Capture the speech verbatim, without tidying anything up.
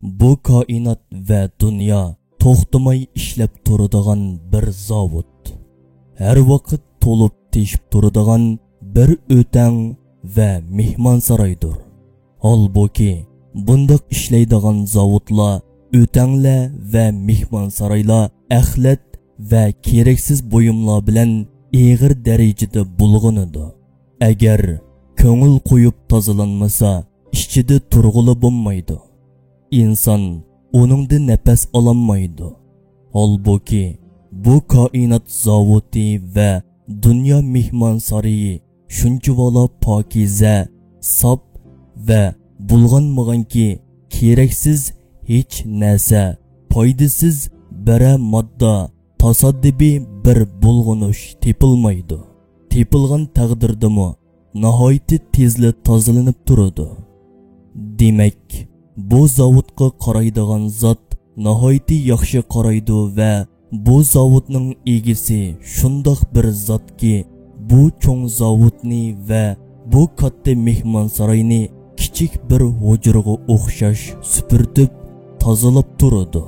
بۇ كائىنات ۋە دۇنيا توختىماي ئىشلەپ تۇرىدىغان بىر زاۋۇت، ھەر ۋاقىت تولۇپ تېشىپ تۇرىدىغان بىر ئۆتەڭ ۋە مېھمانسارايدۇر. ھالبۇكى، بۇنداق ئىشلەيدىغان زاۋۇتلار، ئۆتەڭلەر ۋە مېھمانسارايلار ئەخلەت ۋە كېرەكسىز بۇيۇملار بىلەن ئېغىر دەرىجىدە بۇلغىنىدۇ. ئەگەر كۆڭۈل قويۇپ تازىلانمىسا، ئىچىدە تۇرغىلى بولمايدۇ. ئىنسان ئۇنىڭدىن نەپەس ئالالمايدۇ. ھالبۇكى، بۇ كائىنات زاۋۇتى ۋە دۇنيا مېھمانسارىيى شۇنچىۋالا پاكىزە، ساپ ۋە بۇلغانمىغانكى، كېرەكسىز ھېچ نەرسە، پايدىسىز بىرەر ماددا، تاسادىپىي بىر بۇلغىنىش تېپىلمايدۇ. تېپىلغان تەقدىردىمۇ ناھايىتى تېزلا تازىلىنىپ تۇرىدۇ. دېمەك، بۇ زاۋۇتقا قارايدىغان زات ناھايىتى ياخشى قارايدۇ ۋە بۇ زاۋۇتنىڭ ئىگىسى شۇنداق بىر زاتكى، بۇ چوڭ زاۋۇتنى ۋە بۇ كاتتا مېھمانساراينى كىچىك بىر ھۇجرىغا ئوخشاش سۈپۈرتۈپ، تازىلاپ تۇرىدۇ.